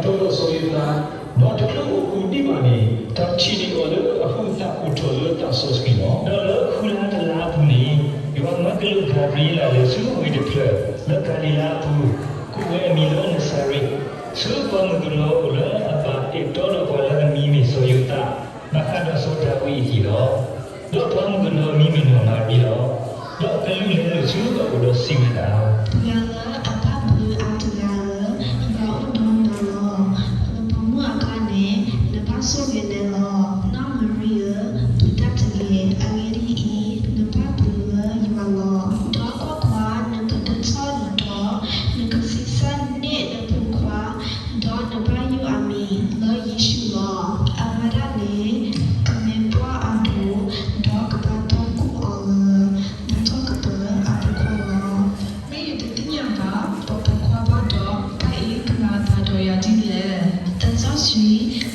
တီဒီးစီၤယိၤသး, ဒီးတချုးအိၣ်ကူၣ်ဒံးဘၣ်န့ၣ် တၢ်ထံၣ်န့ၢ်အီၤလၢအဃုသးအိၣ်ထီၣ်လၢသးစီဆှံလီၤ. ဒီးလၢဃုလါတလါအပူၤန့ၣ်, ယွၤမၢကလူးဂၤဘြံၤအ့လးလဲၤဆူဝ့ၢ်တဖျၢၣ် လၢကၤလံၤလါအပူၤ, ကိးဝဲအမံၤလၢနစၤရ့း, ဆူပှၤမုၣ်ကနီၤအအိၣ်လၢအဘၣ်တ့ၢ်တီဒီးပှၤလၢအမံၤမ့ၢ်စီၤယိၤသး, ဘၣ်ဃးဒီးစီၤဒၤဝံးအဟံၣ်လီၤ. ဒီးပှၤမုၣ်ကနီၤအမံၤမ့ၢ်နီၢ်မၤရံလီၤ. ဒီးကလူးလဲၤလိာ်ဆူအအိၣ်ဒီးစံးဝဲဒၣ်, တဂၤလၢအဘၣ်ဘျုးအါတဂၤဧၢ, ယွၤအိၣ်ဒီးနၤလီၤ. လၢပိာ်မုၣ်အကျါန့ၣ် နဘၣ်ဆိၣ်ဂ့ၤန့ၣ်လီၤ. နီၢ်မၤရံဧၢ, ပျံၤတၢ်တဂ့ၤ. အဂ့ၢ်ဒ်အံၤ, နဘၣ်ဘျုးလၢယွၤလီၤ. ဒီးကွၢ်ကွၢ်, နကဒၢထီၣ်နတီၤ, နကဆံးစၢ်န့ၢ်နဖိခွါ, ဒီးနဘၣ်ယုၢ်အမံၤလၢယ့ၣ်ၡူးလီၤ. အဝဲဒၣ်န့ၣ် ကမ့ၢ်ပှၢ်အဒိၣ်, ဒီးကဘၣ်တၢ်ကူၣ်အီၤလၢ ဒၢထီၣ်ကတၢၢ်အဖိခွါလီၤ. မ့ၢ်ယတသ့ၣ်ညါဘၣ်, ပှၤပိာ်ခွါဘၣ်ဒီး တၢ်အံၤကမၤအသးဒီးယၤဒ်လဲၣ်. သးစီ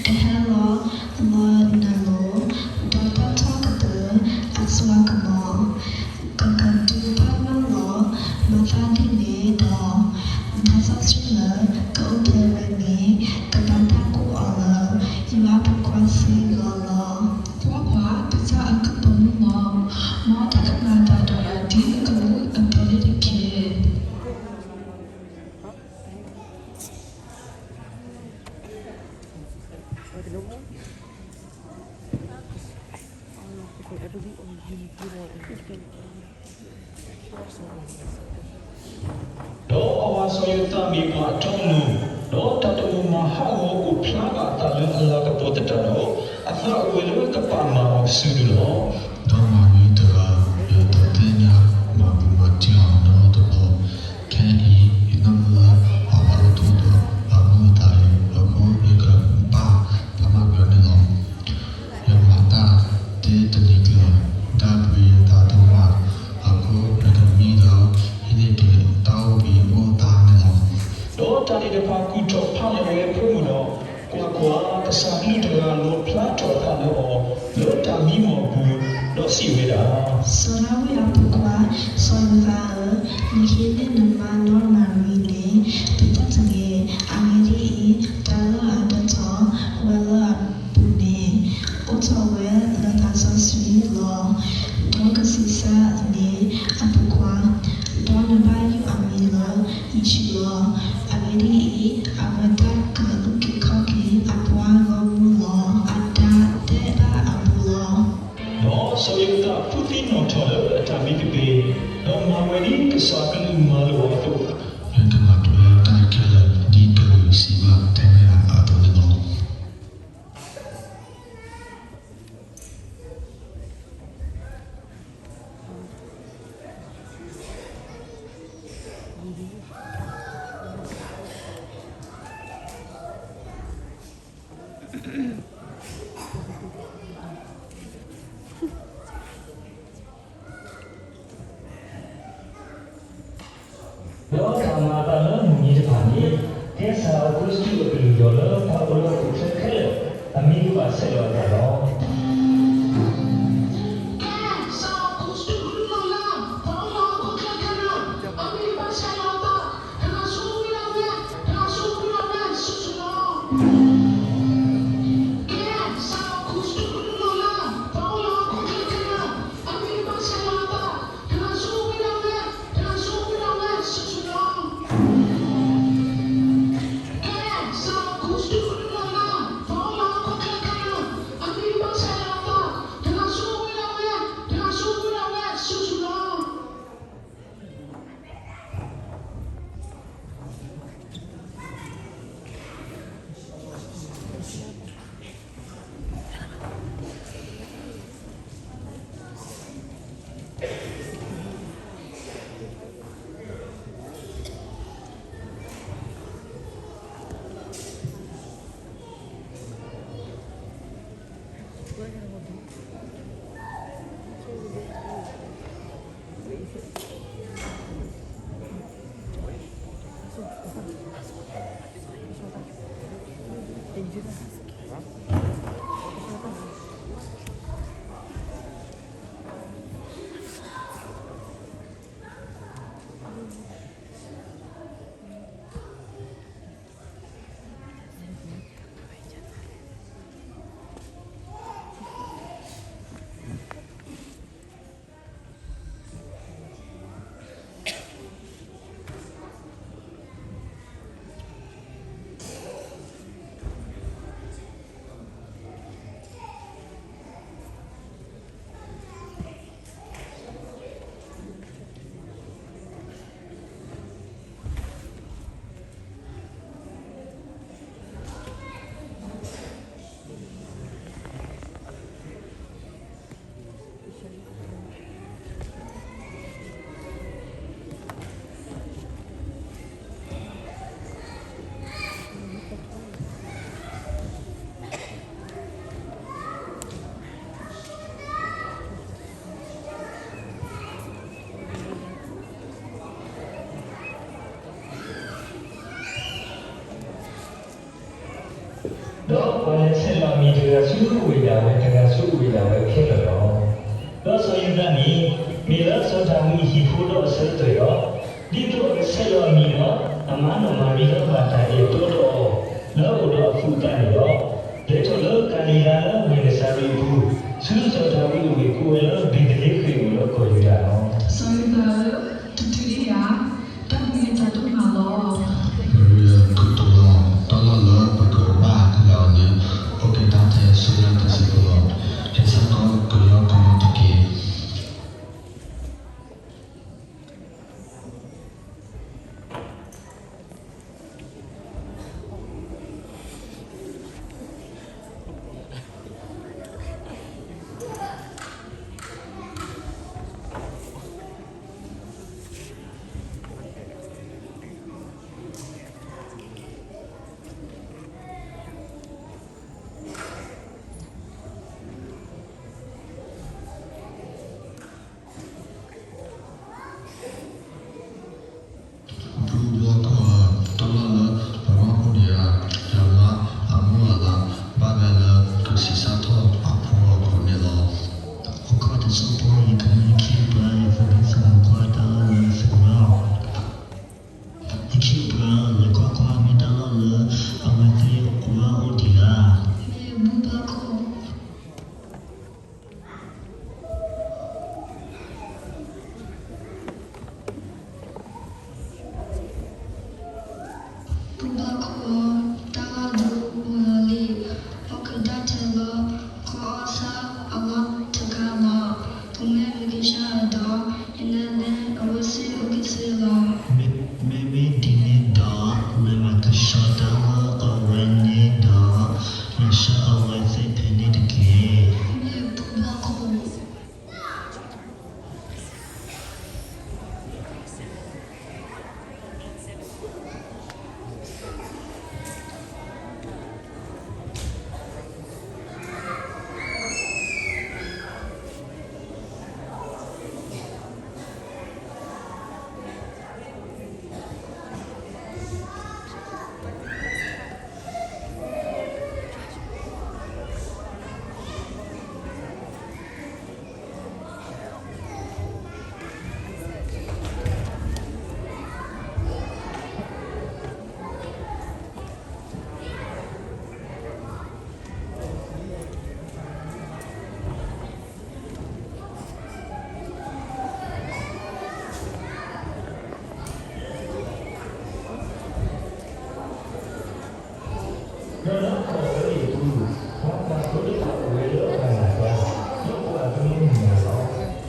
ဆှံကဟဲလီၤလၢနလိၤ, ဒီးဒၢထီၣ်ကတၢၢ်အစိအကမီၤ, ကကဒုးဘၣ်မၢလီၤမၤသးဒ်န့ၣ်ဒီး, သးစီဆှံလၢကအိၣ်ဖျဲၣ်ဝဲန့ၣ် ကဘၣ်တၢ်ကူၣ်အီၤလၢ ယွၤအဖိခွါစ့ၢ်ကီးလီၤ. ကွၢ်ကွၢ်, ကစၢ်အကပီၤမုၣ်လီၤ. မ်တၢ်ကမၤအသးဒီးယၤဒ်ကလူးအသိးန့ၣ်တက့ၢ်. ဒီးအဝၤစီၤယိၤသးမ့ၢ်ပှၤအတီအလိၤ, ဒီးတၢ်တမိၣ်မၤဟးဂီၤအိၣ်ဖျါဘၣ်အသးလၢအလၤကပီၤသတးဒီး, အသးအိၣ်ဝဲလၢကပာ်မၤအီၤစုဒုလီၤ. ဒီးမၤရံတဂၤ ယတသ့ၣ်ညါမၤပူၤမၤတံၢ်အီၤနီတဘျီ, ခဲအံၤ ယနီၢ်မုၢ်လၢအဝၤအိၣ်တအိၣ်ဒီးအမိၢ်အသးအံၤအဃိ ယကဘၣ်ဖးမၤကၢၤန့ၣ်လီၤ. ယမၤတၢ်သ့တနံၤကျၢၤ, တၢ်ဘှံးယသးဒိၣ်မး, အဃိနကမံဒီး ဟံးန့ၢ်က့ၤတၢ်အိၣ်ဘှံးအိၣ်သါန့ၣ်လီၤ. ဒီးတၢ်သ့ၣ်တဖၣ်ကူၣ်ထီၣ်ဖးလီၤဝဲအဖိမုၣ်ဒီး, ကွၢ်ကွၢ်, ကစၢ်ကလုာ်တဂၤလီၣ်ဖျါထီၣ်အသးလၢအီၤ လၢတၢ်မံမီၢ်အပူၤ, ဒီးစံးဝဲဒၣ်, စီၤဒၤဝံးအဖိခွါ, စီၤယိၤသးဧၢ, နဟံးန့ၢ်နမါနီၢ်မၤရံန့ၣ် ပျံၤတၢ်တဂ့ၤ. အဂ့ၢ်ဒ်အံၤ, တၢ်လၢအဒၢထီၣ်ဝဲလၢအပူၤန့ၣ် အိၣ်ထီၣ်ဝဲလၢသးစီဆှံလီၤ. ဒီးကဆံးစၢ်န့ၢ်အဖိခွါ, ဒီးနဘၣ်ယုၢ်အမံၤလၢယ့ၣ်ၡူးလီၤ. အဂ့ၢ်ဒ်အံၤ, အဝဲဒၣ်ကအုၣ်က့ၤခီၣ်က့ၤအပှၤဂီၢ်မုၢ်လီၤ. အတၢ်ဒဲးဘးအဘူးလီၤ. ဒီးစီၤယိၤသးဖုသံနီၣ်ထီၣ်လၢအတၢ်မံတဘ့ၣ်, ဒီးမၤဝဲဒ်ကစၢ်ကလုၢ်မၤလိာ်အီၤအသိး, ယကမၤထွဲတၢ်ခဲလၢာ်ဒ်ကလုၢ်စံးဘၣ်တဲဝဲဒၣ်အသိးန့ၣ်လီၤ. ဒီးတၢ်မၤအသးလၢမုၢ်နံၤတဖၣ်န့ၣ်, ကဲစၢ်အီကူးစတူးအကလုၢ်ယီၢ်လၢပှၤအိၣ်လၢဟီၣ်ခိၣ်ချၢခဲလၢာ် အမံၤကဘၣ်ဆဲးလီၤအသးလီၤ. ဒီးပှၤလဲၤဆဲးလီၤအမံၤတဂၤဆူအဝ့ၢ်ဒၣ်ဝဲ, တဂၤဆူအဝ့ၢ်ဒၣ်ဝဲခဲလၢာ်လီၤ. ဒီးစီၤယိၤသးန့ၣ် မ့ၢ်လၢစီၤဒၤဝံးအဟံၣ်ဖိဒီးအစၢၤအသွဲၣ်လီၤ. ဒ်သိးအကဆဲးလီၤအမံၤဒီး အမါနီၢ်မၤရံလၢဘၣ်တၢ်အဲၣ်တီဒီးအီၤ လၢအအိၣ်ဒီးအသူၣ်အသးန့ၣ်လီၤ. လဲၤထီၣ်လၢကၤလံၤလါလၢဝ့ၢ်နစၤရ့းအပူၤ, ဆူစီၤဒၤဝံးအဝ့ၢ်ကိးဝဲလၢဘ့းသလ့ဃ့ၣ်အိၣ်လၢကီၢ်ယူဒၤလီၤ. စီၤယိၤသးဧၢ, တတုၤဒံးဧါ, တၢ်မ့ၢ်တၢ်ဒိၣ်မးလီၤ. မ့ၢ်ဝံလၢကုၢ်တလီၢ်, တၢ်လီၢ်လၢပကဘၣ်ဟဲလီၤအီၤန့ၣ် အိၣ်က့ၤတၢ်ထဲဆူညါတစဲးဖိလီၤ. ဟဲဆၢကီးကယီကယီတက့ၢ်. ဘူဘျီခိၣ်ဧၢ, တၢ်လီၢ်လၢပမၤအိၣ်ဒံးဧါ, ယမါအမုၢ်အလါ ဘၣ်ဂဲၤလၢကဆံးစၢ်ထီၣ်အဖိအခိၣ်န့ၣ်လီၤ. အိၣ်ခိးတစိၢ်ဖိ ယကမၢယခ့ပှၤ ယသးဒ့သးမုၣ်ကွၢ်တၢ်လီၢ်လၢသုးလီၤ. ယခ့ပှၤဧၢ, လဲၤကွၢ်ကွၢ် မ့ၢ်တၢ်လီၢ်လၢအဝဲသ့ၣ်ကွၢ်အိၣ်ဒံးဧါ. မ့ၢ်ဘူဘျီခိၣ် ဘူဘျီခိၣ်ဧၢ, တၢ်လီၢ်ဒိၣ်မုၢ်လီၤလံ, အိၣ်ကဒါထဲလၢခီအီၣ်ဆၣ်အလီၢ်တကးလီၤ. ပမ့ၢ်မၤကဆှီအီၤဒီး ယနဲၣ်လၢအဝဲသ့ၣ်အိၣ်ကသ့လီၤ. မ့မ့ၢ်ဒ်န့ၣ်ဒီး လဲၤမၤကဆှီတၢ်လၢအဝဲန့ၣ်ဒီး လဲၤဆှၢအဝဲသ့ၣ်ဖဲန့ၣ်တက့ၢ်. မ့ၢ်ဘူဘျီခိၣ် ဒီးလၢကီၢ်ဝဲအံၤအပူၤ, ပှၤသးခုတဖၣ်အိၣ်ဝဲလၢအတၢ်နာ်ကျါ, ဒီးပှၤအကမူၣ်မုၢ်နၤလီၤ.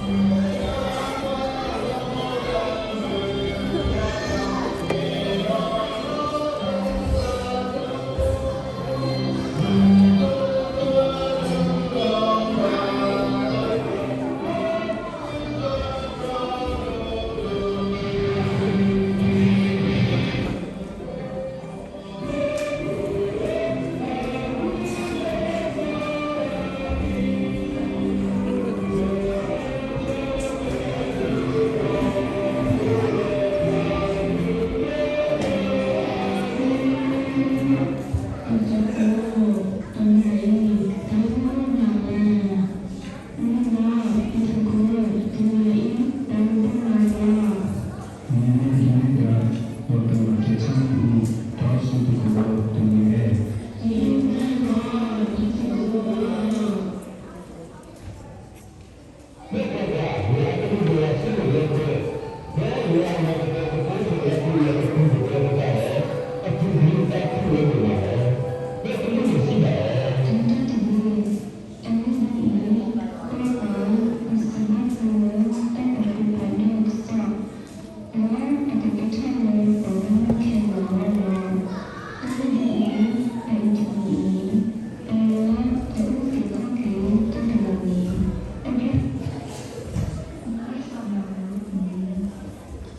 မ့မ့ၢ်ဒ်န့ၣ်ဒီး ပှၤတမၤကဲဆူပူၤ ဒီးဆူသကိးတနံၤဘၣ်. တၢ်တဘိ အဝဲဒၣ်အံၤ ပှၤပာ်လၢ ပစံးဘၣ်ပှၤလၢ တၢ်ပာ်ဒိၣ်ပာ်ဒါအကစီၣ်, ဒီးပကကဲထီၣ်လၢပှၤလၢအခဲလၢာ်အဂီၢ်လီၤ. တၢ်ဝဲဒၣ်အံၤ ပအံၤတနံၤအံၤ ပှၤလၢအအိၣ်က့ၤခီၣ်က့ၤတၢ်တဂၤန့ၣ် အိၣ်ဖျဲၣ်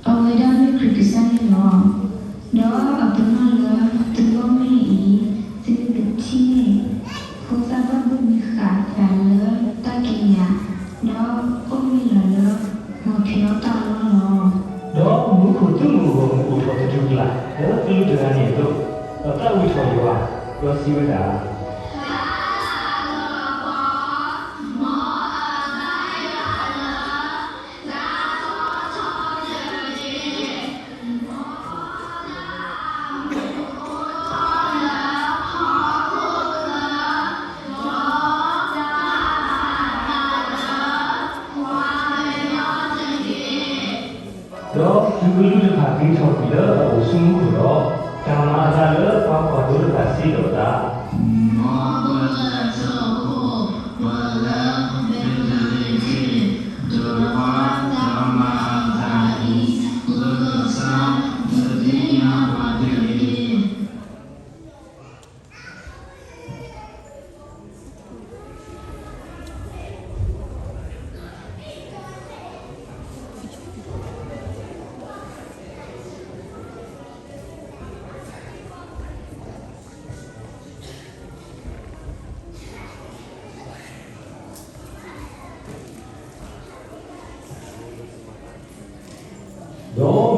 အဝဲဒၣ်မ့ၢ်ခရံာ်ကစၢ်န့ၣ်လီၤ. ဒီးအပနီၣ်လၢသုဂီၢ်မုၢ်နံၤအံၤ သုကထံၣ်န့ၢ် ဖိသၣ်ဘၣ်ဘုၣ်မံၤဃာ်သးလၢတၢ်ကံးညာ်, ဒီးအိၣ်မံလီၤလၢ မီၤဖံးအီၣ်တၢ်အလီၢ်လီၤ. ဒီးမူခိၣ်သုးမုၢ်ဂီၢ်မုၢ်အိၣ်ထီၣ်သတူၢ်ကလာ် လၢကလူးတဂၤန့ၣ်အသိး, ဒီးသးဝံၣ်ထီၣ်ယွၤ ဒီးစံးဝဲဒၣ်, ဒီးသုးက့လွံၢ်တဖၣ်က့ၤထီၣ်ကွံာ်လၢအအိၣ်ဆူမူခိၣ်ဒီး, တၢ်မၤအသးလၢပှၤကွၢ်သိတဖၣ်စံးဒီးအသး, မ်ပလဲၤထီၣ်အိၣ်ဖှိၣ်လၢဘ့းလ့ဟ့မ်, ဒီးကွၢ်တၢ်မၤအသးအံၤ, လၢကစၢ်ကသ့ၣ်ညါပှၤတက့ၢ်.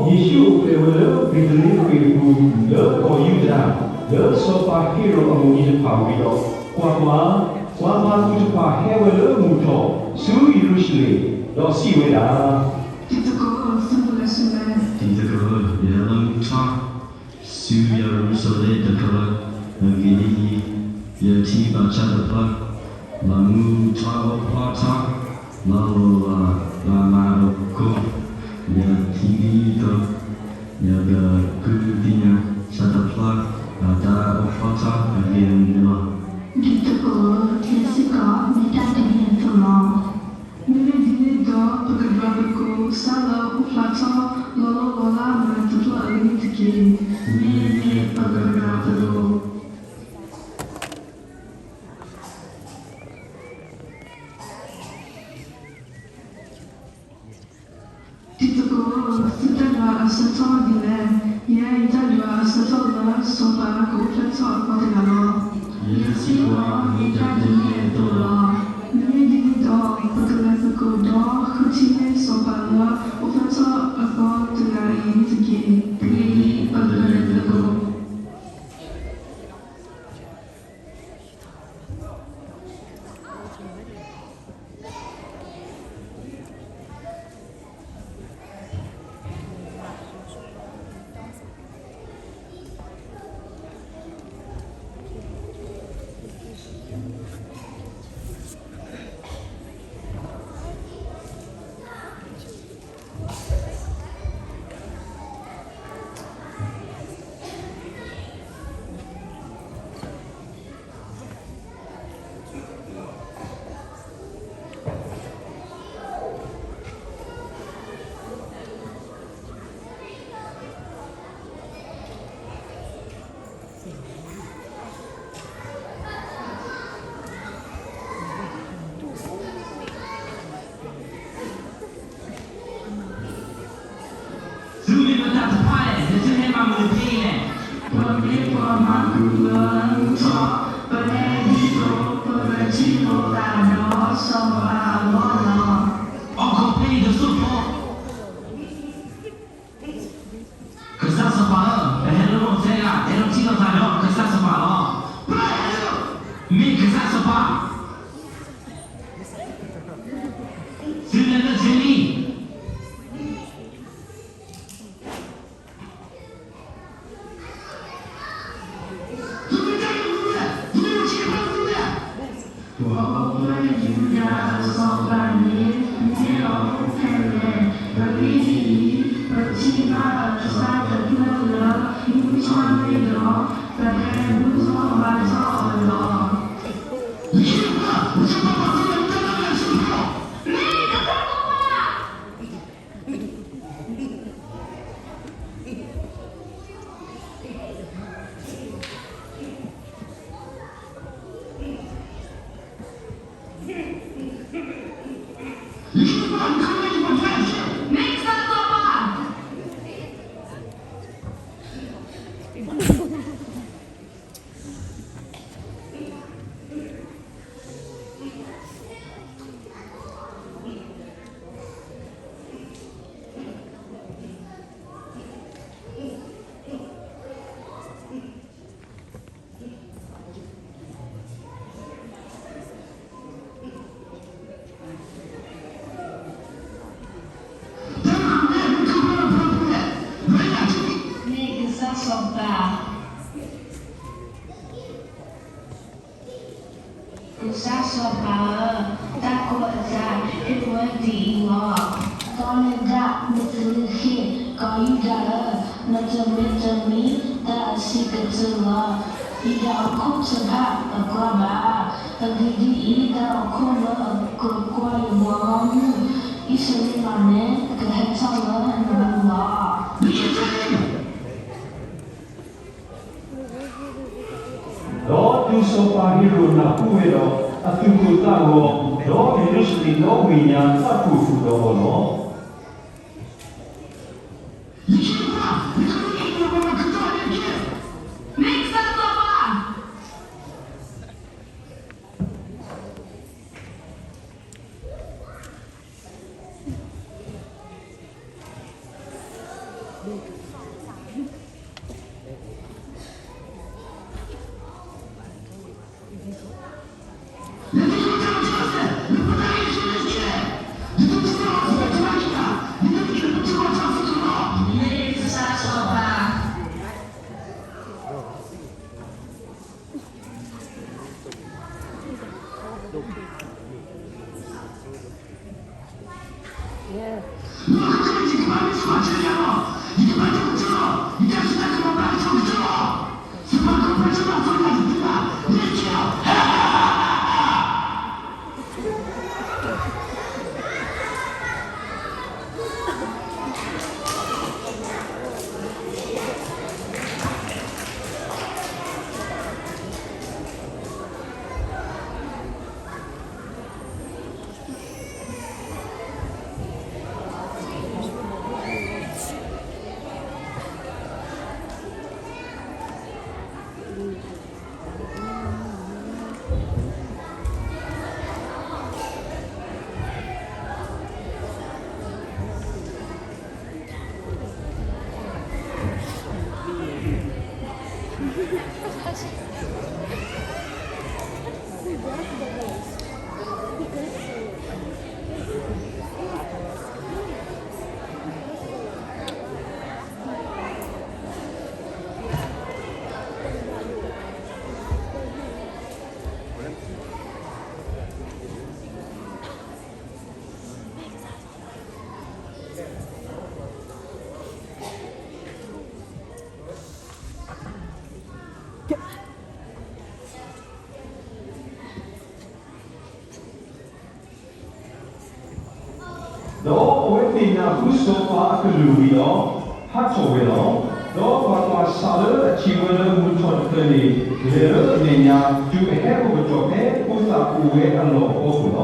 ဒီးယ့ၣ်ၡူးအိၣ်ဖျဲၣ်ဝဲလၢဘ့းလ့ဟ့မ်အပူၤ လၢကီၢ်ယူဒၤ, လၢစီၤပၤဟ့ၤရိာ်အမုၢ်နံၤတဖၣ်ဝံၤဒီး, ကွၢ်ကွၢ်, ပှၤမၤကူတဖၣ်ဟဲဝဲလၢမုၢ်ထီၣ်ဆူယရူၤၡလ့ၣ်, ဒီးစံးဝဲဒၣ်, တံၤသကိး, သုးမုၢ်လၢ်ဆူလဲၣ်, တံၤသကိး, ယဟဲလၢမုၢ်ထီၣ် ဆူယရူၤၡလ့ၣ်တဖျၢၣ်, အဂ့ၢ်ဒ်အံၤ, ယထံၣ်ဘၣ်ဆၣ်တဖျၢၣ်, ဘၣ်မုၢ်ထီၣ်အိၣ်ဖျါထီၣ်, လီၤလိၤလီၤလးမၤအခိၣ်, ယထံၣ်ဒ်သိး, ယကဃုသ့ၣ်ညါဆၣ်တဖျၢၣ်, အတၢ်အိၣ်ဖျါထီၣ်အဂ့ၢ်အမ့ၢ်န့ၣ်လီၤ. တံၤသကိး, ယဲစ့ၢ်ကီးမ့ၢ်တၢ်ဒ်န့ၣ်အသိးလီၤ. မ့မ့ၢ်ဒ်န့ၣ်ဒီး ပကဒွးသကိး ဆၣ်လၢအိၣ်ဖျါထီၣ် လီၤလိၤလီၤလးမၤတဖျၢၣ်အဂ့ၢ်န့ၣ်တက့ၢ်. မ့မ့ၢ်ပကဒွးသကိး တံၤသကိး, သုတၢ်ဒွးအဆၢထီၣ်ဒ်လဲၣ်. ယဲယတၢ်ဒွးအဆၢထီၣ်လၢ စီၤပၤကအိၣ်ဖျါထီၣ်အဂီၢ်တဂၤလီၤ. ယဲစ့ၢ်ကီးမ့ၢ်တၢ်ဒ်န့ၣ်အသိးလီၤ. မ့မ့ၢ်ဒ်န့ၣ်ဒီး ပကလဲၤသကိးဒီးဃုထံၣ်န့ၢ်စီၤပၤလၢအိၣ်ဖျါထီၣ်အဂီၢ်တဂၤအံၤန့ၣ်တက့ၢ်. တနံၤအံၤပကလဲၤသကိး. သုမ့ၢ်ပတၢ်တဖၣ်လဲၣ်, နသုဟဲမၤမနုၤဖဲအံၤလဲၣ်. ပမ့ၢ်ပှၤမၤကူလၢမုၢ်ထီၣ်, ပမ့ၢ်ဒ်သိးပကထံၣ်လိာ်သးဒီးစီၤပၤအဂီၢ်လီၤ. အိၣ်ခိးဖဲအံၤတစိၢ်ဖိ. ကစၢ်စီၤပၤဧၢ, ပဟဲလိာ်သး, ဟဲလိာ်ထံၣ်လိာ်သးဒီးကစၢ်စီၤပၤလီၤ. မ့ၢ်ကစၢ်စီၤပၤ, သုလဲၤလၢသုလံ. ပှၤအိၣ်ဖျဲၣ်ယူဒၤအစီၤပၤန့ၣ် မ့ၢ်အအိၣ်ဖဲလဲၣ်. အဂ့ၢ်ဒ်အံၤ, ပထံၣ်ဘၣ်အကစၢ်တဖျၢၣ်လၢမုၢ်ထီၣ်န့ၣ်ဒီး, ပဟဲဘူၣ်ထီၣ်ဘါထီၣ်အီၤလီၤ. မ့ၢ်ကစၢ်စီၤပၤ, ကစၢ်စီၤပၤဧၢ, တၢ်ကိးအသးဟ့ၣ်ဝဲဒ်အံၤလီၤ. ဒီးနဒၣ်မ့ၢ်သလုးဃ့ၢ်, ကီၢ်ယူဒၤဧၢ, နတမ့ၢ်တမံၤတၢ်အဆံးကတၢၢ်လီၤ. ယတၢ်အိၣ်ဖှိၣ်တဖၣ်တကြၢးဘၣ်. အဂ့ၢ်ဒ်အံၤ, တၢ်အိၣ်ဖှိၣ်လၢအကြၢးကွၢ်ယဘှီလီၤမုၢ်, အံၣ်စရ့လးန့ၣ် ကဟဲထီၣ်လၢနပူၤလီၤ. ဒီးတုၤစီၤပၤဟ့ၤရိာ်နၢ်ဟူဝဲဒီး, အသူၣ်ကိၢ်သးဂီၤ, ဒီးယရူၤၡလ့ၣ်ဒီဝ့ၢ်ညါသးဖှိၣ်ဃုာ်ဒီးအီၤလီၤ. ဒီးအဝဲသ့ၣ်နၢ်ဟူစီၤပၤအကလုၢ်ဝံၤဒီး, ဟးထီၣ်ဝဲလီၤ. ဒီးပှၤကွၢ်ဆၣ်လၢအထံၣ်ဝဲလၢမုၢ်ထီၣ်တဖျၢၣ်န့ၣ်, လဲၤလၢအမဲာ်ညါ, တုၤအဟဲအိၣ်ကတီၢ်ဖဲဖိသၣ်အိၣ်ဝဲအလီၢ်အဃိလီၤ.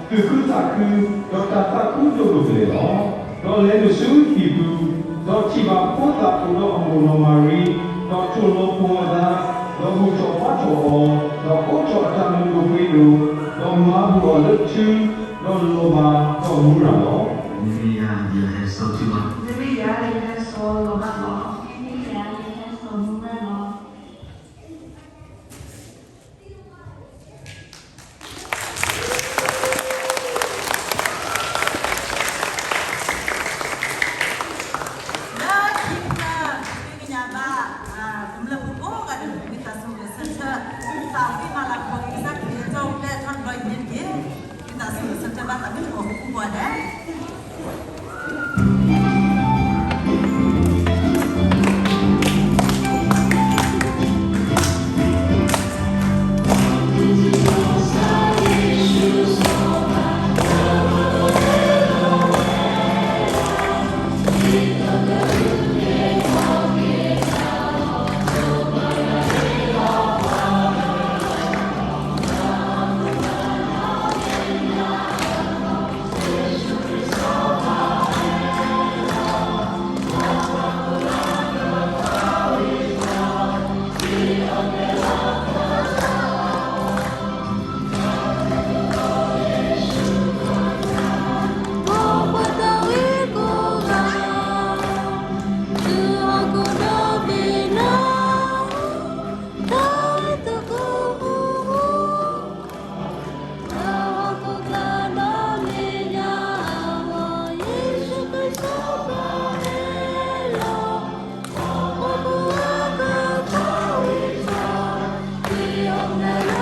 သူၣ်ခုသးခု, ဒီးတၢ်သးခုဒိၣ်ဒိၣ်ကလဲာ်လီၤ. ဒီးလဲၤနုာ်ဆူဟံၣ်ပူၤ, ဒီးထံၣ်ဘၣ်ဖိသၣ်အိၣ်ဒီးအမိၢ်နီၢ်မၤရံ, ဒီးထိၣ်လီၤပှီၤအသး, ဒီးဘူၣ်ထီၣ်ဘါထီၣ်အီၤ, ဒီးအိးထီၣ်အတၢ်မုၢ်ဒိၣ်ပှ့ၤဒိၣ်, ဒီးမၤဘူၣ်အီၤလၢထူ, ဒီးလီၤဘၣ်, ဒီးမူရၤလီၤ. မ့မ့ၢ်ယၤ ယဟဲစိာ်ထူလီၤ. မ့မ့ၢ်ယၤ ယဟဲစိာ်လီၤဘၣ်လီၤ. မ့မ့ၢ်ယၤ ယဟဲစိာ်မူရၤလီၤ. လၢခံကတၢၢ် ပဃ့ကညးဘၣ် ကမျၢၢ်ဖိကိးဂၤဒဲး ဝံသးစူၤဂဲၤဆၢထၢၣ် သးဝံၣ်မၤလၤကပီၤကစၢ်ခရံာ်အကစၢ်အိၣ်ဖျဲၣ်ထီၣ်တဘျီအံၤန့ၣ်တက့ၢ်. ဝံသးစူၤဂဲၤဆၢထၢၣ်ဘၣ်သးဝံၣ်ဖိကိးဂၤဒဲး.